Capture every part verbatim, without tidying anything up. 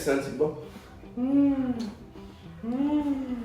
Santi bon. Mm. Mm.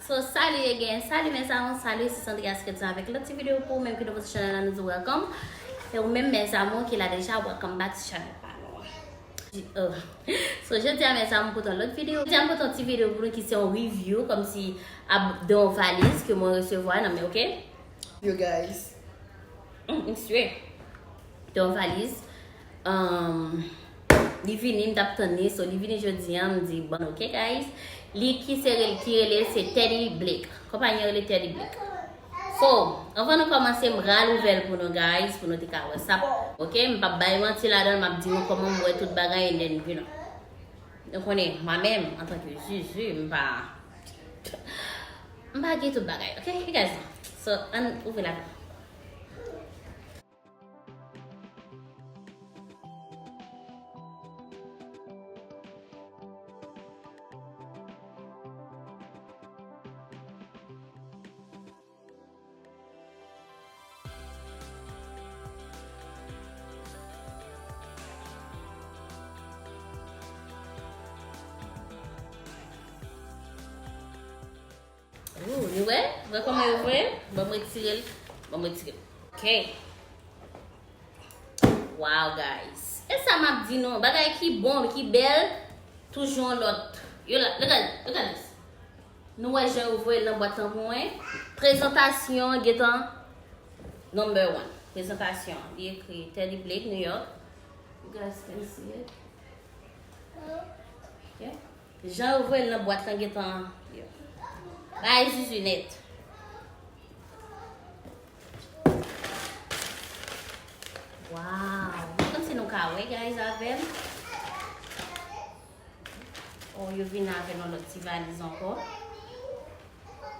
So, salut again, salut mes amours, salut, se Sandria Sketsa avèk lòt ti videyo pou ou menm ki nouvo sou chanèl la, nou di welcome. E ou menm mes amours ki la deja, welcome back sou chanèl pa nou. Oh. So, jodi a mes amours, m pote yon lòt videyo. Jodi a m pote yon ti videyo pou nou ki se yon review, kòmsi ap de yon valiz ke mwen resevwa nan men, ok? Yo, guys. Mm, m swe. De yon valiz. Um, li vini, m t ap tann li, so li vini jodi a, m di, bon, ok, guys. Li ki se rel-, ki rele, se Teddy Blake. Konpayi an rele Teddy Blake. So, anvan nou kòmanse, m pral ouvè l pou nou, guys, pou nou te ka wè sa. Ok, m p ap bay manti ladan l, m ap di nou kòman m wè tout bagay, and then, you know. Nou konnen, mwen menm, antanke Zuzu, m pa, m pa gen tout bagay. Ok, you guys know. So, ann ouvri l avè m. Ooh, nou wè? Wè kòman yo voye? Ban m retire l. Ban m retire l. Ok. Wow, guys. E sa m ap di nou, bagay ki bon, ki bèl, toujou yon lòt. Yo la, look at, look at this. Nou wè jan yo voye l nan bwat lan pou mwen. Prezantasyon an gentan number one. Prezantasyon an. Li ekri Teddy Blake, New York. You guys can see it. Ok. Jan yo voye l nan bwat lan gentan, yo. Bay Zuzu nèt. Wow. Kòmsi nou ka wè, guys, avè m. Oh, yo vin avè yon lòt ti valiz ankò.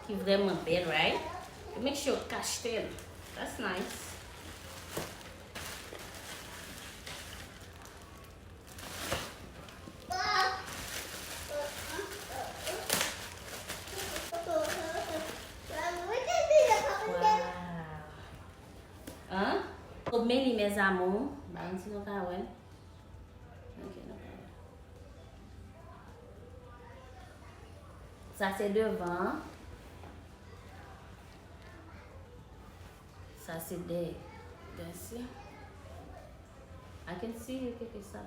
Ki vrèman bèl, right? Yo make sure yo kachte l. That's nice. Wow. Hein? So, men li, mes amours. Ba m si nou ka wè. Ok, nou ka wè. Sa se devan. Sa se dèyè. Guys, see? I can see you, keke sa.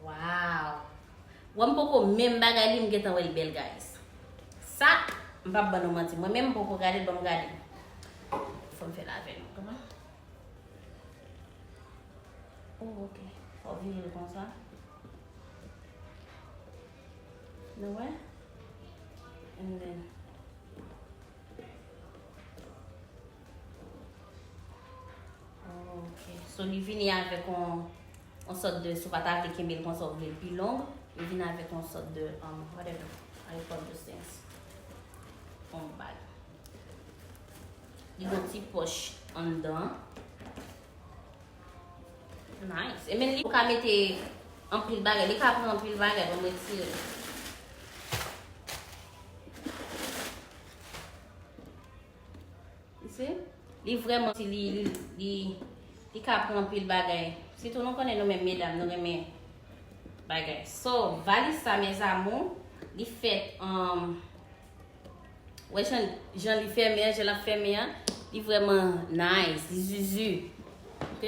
Wow. Wè m poko menm bagay li, m gentan wè l bèl, guys. Sa, M p ap ban nou manti. Mwen menm m poko gade l, ban m gade. Fò m fè l avè nou. Kòman? Oh, ok. Fò w vire l konsa. Nou wè? And then. Ok. So, li vini avèk yon, yon sòt de, si w pa ta vle kenbe l konsa, w vle l pi long, li vini avèk yon sòt de, um, whatever, how you call those things? Yon bag. Li gon ti pòch anndan. Nice. E men li, ou ka mete anpil bagay. Li ka pran anpil bagay, ban m retire. You see? Li vrèman, li, li, li, li ka pran anpil bagay. Sitou nou konnen nou menm medam, nou renmen bagay. So, valiz sa, mes amours, li fèt, um, wè jan, jan li fèmen an, jan l ap fèmen an, li vrèman nice, li zuzu. Ok?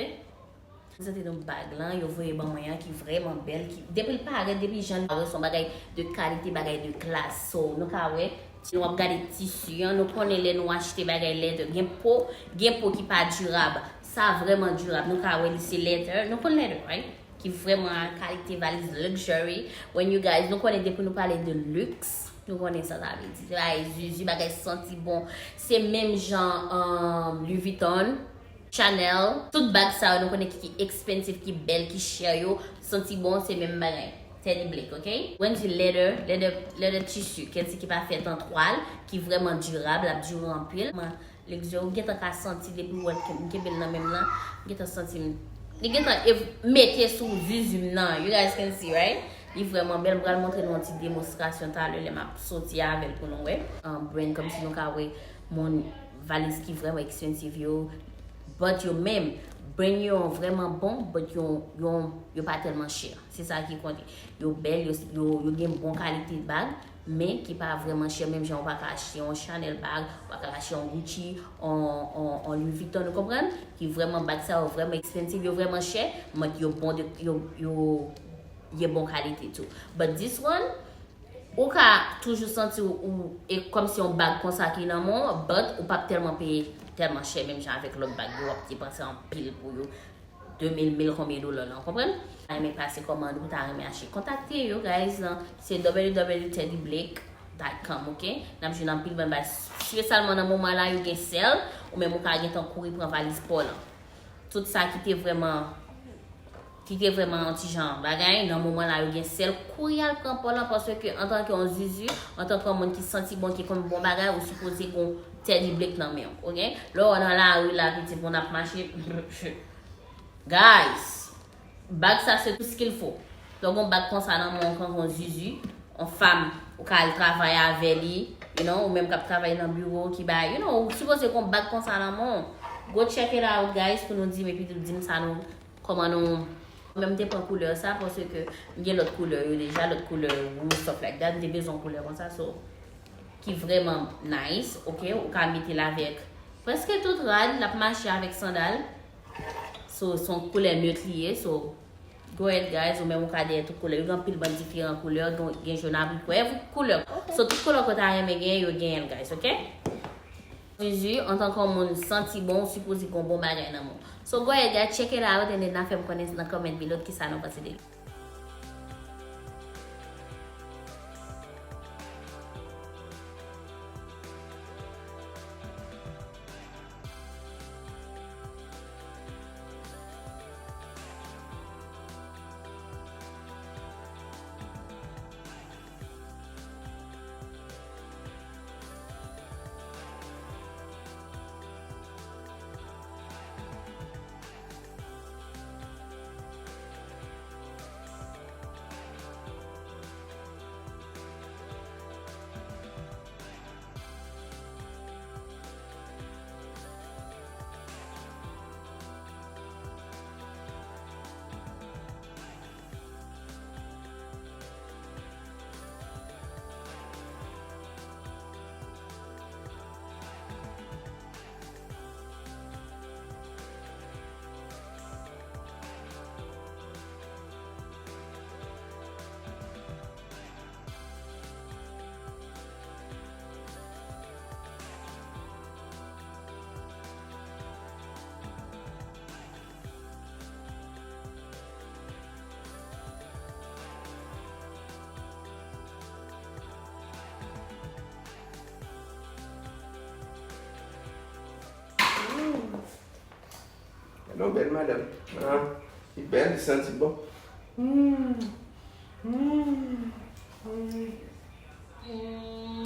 Prezante nou bag lan, yo voye ban mwen an, ki vrèman bèl, ki, depi l parèt, depi jan l parèt, se yon bagay de kalite, bagay de klas. So, nou ka wè, si nou ap gade tisi an, nou konnen lè nou achte bagay leather, gen po, gen po ki pa dirab. Sa vrèman dirab. Nou ka wè li se leather. Nou konn leather, right? Ki vrèman kalite valiz luxury. When you guys, nou konnen depi nou pale de luxe, nou konnen sa sa vle di. Se bagay zuzu, bagay santi bon. Se menm jan, um, Louis Vuitton, Chanel, tout bag sa yo nou konnen ki, ki expensive, ki bèl, ki chè yo, santi bon, se menm bagay. Teddy Blake, ok? When you leather, leather, leather tisi, kensi ki pa fèt an twal, ki vrèman dirab, l ap dire anpil. Lexo, ou gentan ka santi depi w wè l, m kenbe l nan men m nan, m gentan santi m, li gentan ev-, mete sou zuzu m nan. You guys can see, right? Li vrèman bèl. M pral montre nou yon ti demonstrasyon talè lè m ap soti avè l pou nou wè. Um, brand, kòmsi nou ka wè moun valiz ki vrèman expensive yo, but yo menm, brand yo vrèman bon, but yo, yo, yo pa tèlman chè. Se sa ki konte. Yo bèl, yo, yo, yo gen bon kalite bag, men ki pa vrèman chè, menm jan ou pa ka achte yon Chanel bag, ou pa ka achte yon Gucci, yon, yon, yon Louis Vuitton, ou konprann? Ki vrèman bag sa yo vrèman expensive, yo vrèman chè, men yo bon de, yo, yo, yo bon kalite tou. But this one, ou ka toujou santi w, ou, e kòmsi yon bag konsa ki nan men w, but ou p ap tèlman peye tèlman chè, menm jan avèk lòt bag yo, w ap depanse anpil pou yo. De mil, mil konbyen dola la, w konprann? Ou ta renmen pase kòmand, ou ta renmen achte. Kontakte yo, guys, nan, se w w w teddy blake dot com, ok? N ap jwenn anpil bon bagay. Espesyalman nan moman la, yo gen sale, ou menm ou ka gentan kouri pran valiz pa w lan. Tout sa ki te vrèman, ki te vrèman yon ti jan bagay, nan moman la, yo gen sale, kouri al pran pa w lan, paske antanke yon zuzu, antanke yon moun ki santi bon, ki konn bon bagay, ou sipoze gon teddy blake nan men w, ok? Lè w nan lari la, pitit, moun ap mache, guys, bag sa se tout ce qu'il faut. Lè w gon bag konsa nan men w, ou konn gon zuzu, yon fanm, ou ka al travay avè li, you know, ou menm k ap travay nan biwo, ki bay, you know, ou sipoze gon bag konsa nan men w. Go check it out, guys, pou nou di m, epi di m sa nou, kòman nou, mwen m te pran koulè sa, paske m gen lòt koulè yo deja, lòt koulè wouj, stuff like that, m te bezwen yon koulè konsa, so, ki vrèman nice, ok, ou ka mete l avèk prèske tout rad, l ap mache avèk sandal. So, se yon koulè neut li ye, so, go ahead, guys, ou menm ou ka dèyè tout koulè. Yo gen anpil bann diferan koulè, gen, gen jòn abrikò, every koulè. So, tout koulè ke w ta renmen gen, yo genyen l, guys, ok? Zuzu, antanke yon moun santi bon, ou sipoze gen yon bon bagay nan men w. So, go ahead, guys, check it out, and then n a fè m konnen nan comment below kisa nou panse de li. Non, bèl madanm. Ah, li bèl, li santi bon. Mm. Mm. Mm. Mm.